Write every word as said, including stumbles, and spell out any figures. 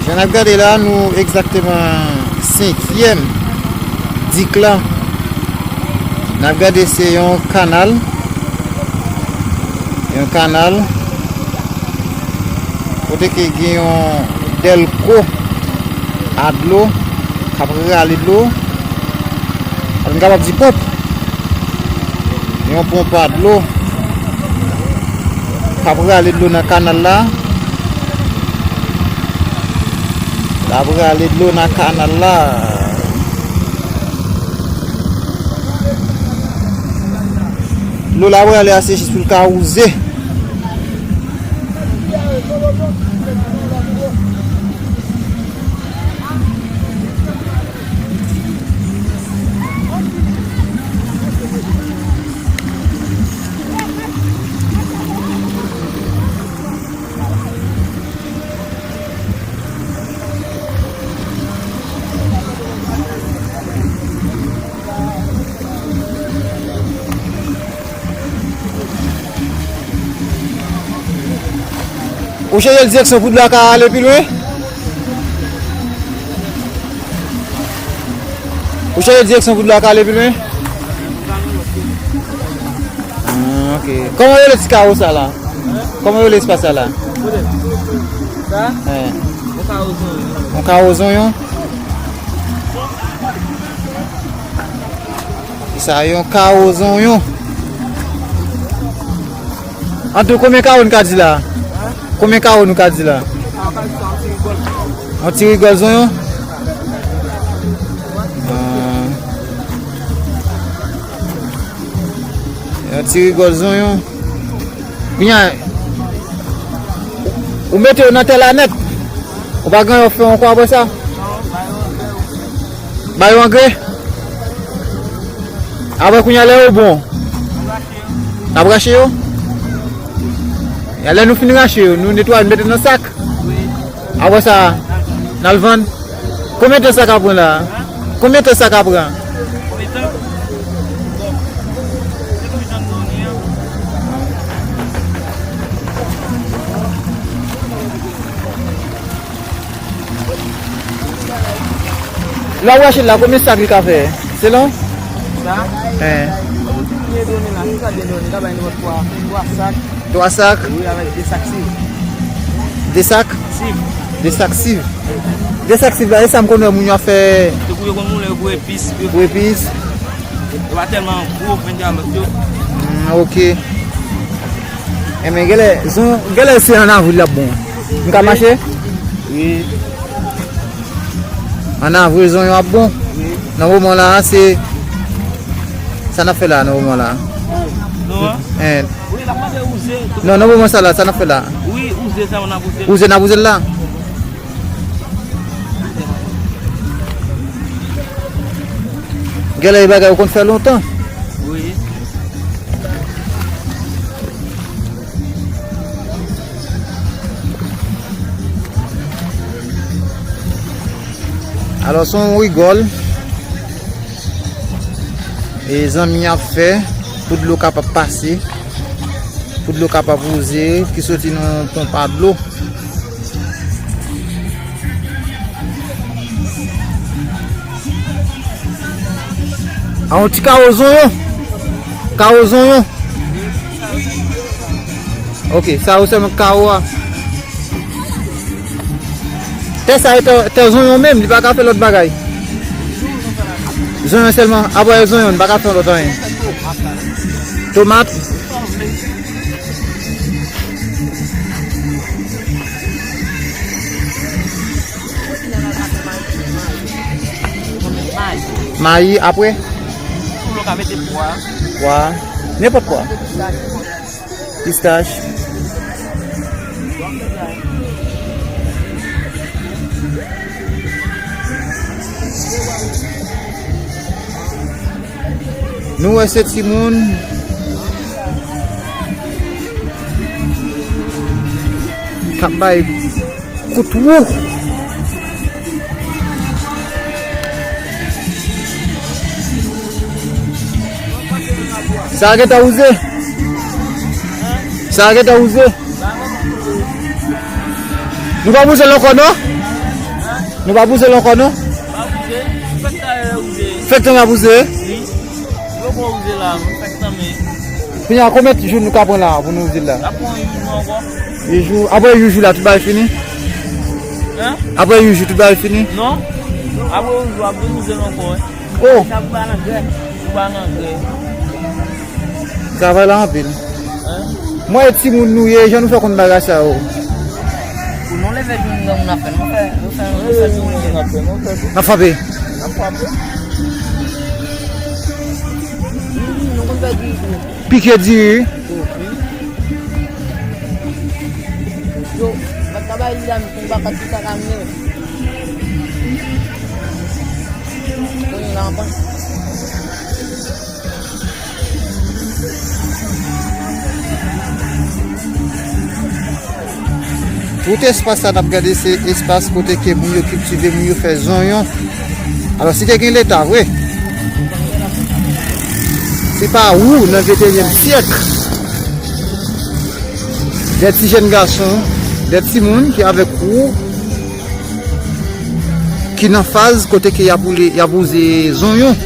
Jan n ap gade la, nou egzakteman senkyèm dik la. N ap gade, se yon kanal. Yon kanal kote ke gen yon dèlko a dlo k ap rale dlo. N kapab di ponp. Yon ponp a dlo k ap rale dlo nan kanal la. L ap rale dlo nan kanal la. Dlo la prale a se jis pou l ka wouze. Ou chèche direksyon pou dlo a ka ale pi lwen? Ou chèche direksyon pou dlo a ka ale pi lwen? Ah, ok. Kòman yo rele ti kawo sa la? Kòman yo rele espas sa la? Sa? Eh. Yon kawo zonyon. Yon kawo zonyon. Sa yon kawo zonyon. Antou, konbyen kawo nou ka di la? Konbyen kawo nou ka di la? Yon ti rigòl zonyon? Ah. Yon ti rigòl zonyon. Kounye a, ou mete yo nan tè la nèt. Ou pa gen yon fè ankò apre sa? Ba yo angre. Apre kounye a, lè yo bon, n ap rache yo. Ya, lè nou fin rache yo, nou netwaye, nou mete nan sak. Apre sa, n al vann. Konbyen tan sa ka pran la? Konbyen tan sa ka pran? Lè w rache l la, konbyen sak li ka fè? Selon? Sa? Eh. Ou byen done la, si sa byen done, li ka bay nenpòt twa, twa sak. Twa sak? Wi, avèk de sak siv. De sak? Siv. De sak siv. De sak siv la, e sa m konn wè moun yo ap fè. Se pou yo konn moulen, yo pou epis. Pou epis? Yo pa tèlman gwo, men gen lòt yo. Hmm, ok. Enben, genlè, zon, genlè se an avril l ap bon. M ka mache? Wi. An avril, zonyon ap bon. Wi. Nan moman la, se sa n ap fè la, nan moman la. Non, an? En. Wi, l ap mande wouze. Non, nan moman sa la, sa n ap fè la? Wi, wouze sa, n ap wouze. Wouze, n ap wouze l la? Genlè e bagay ou konn fè lontan. Wi. Alò, se yon rigòl e zanmi ap fè pou dlo kapab pase, pou dlo kapab wouze, ki soti nan yon ponp a dlo. A, yon ti kawo zonyon. Kawo zonyon. Ok, sa yo sèlman kawo a. Tè sa e tè, tè zonyon menm, li pa ka fè lòt bagay. Zonyon sèlman, apre zonyon, li pa ka fè lòt anyen. Tomat. Mayi, apre? Ou ka mete pwa. Pwa. Nenpòt pwa. Pistach. Nou wè se timoun k ap bay kout wou. Sa a gentan wouze. Sa a gentan wouze. Nou pa wouze l ankò, non? Nou pa bouze l ankò non? Pa bouze. Fèk tan yo bouze. Fèk tan yo bouze? Wi. Yo poko bouze la, fèk tan men. Kounye a, konbyen jou nou ka pran la pou nou bouze l la? N ap pran yon jou ankò. Yon jou, apre yon jou la, tout bagay fini? Hein? Apre yon jou, tout bagay fini? Non. Apre yon jou, ap bouze l ankò, wi. Oh! Sa pou pa nan grè. Pou pa nan grè. Travay la anpil. Hein? Mwen e timoun nou ye, jan nou fè konn bagay sa yo? Pou nou leve joun nan moun ap fè, nou fè, nou fè, nou fè joun nan. N ap fè, nou fè. N ap frape. N ap frape. Nou konn fè diri tou. Pike diri. Yo, mwen travay li la, m konn pa kat ki sa ka mennen. Kounye la, anvan. Tout espas sa n ap gade, se espas kote ke moun yo kiltive, moun yo fè zonyon. Alò, si te gen Leta vre, se pa ou nan venteyinyèm syèk, de ti jèn gason, de timoun ki avèk ou, ki nan faz kote ke y ap woule, y ap wouze zonyon.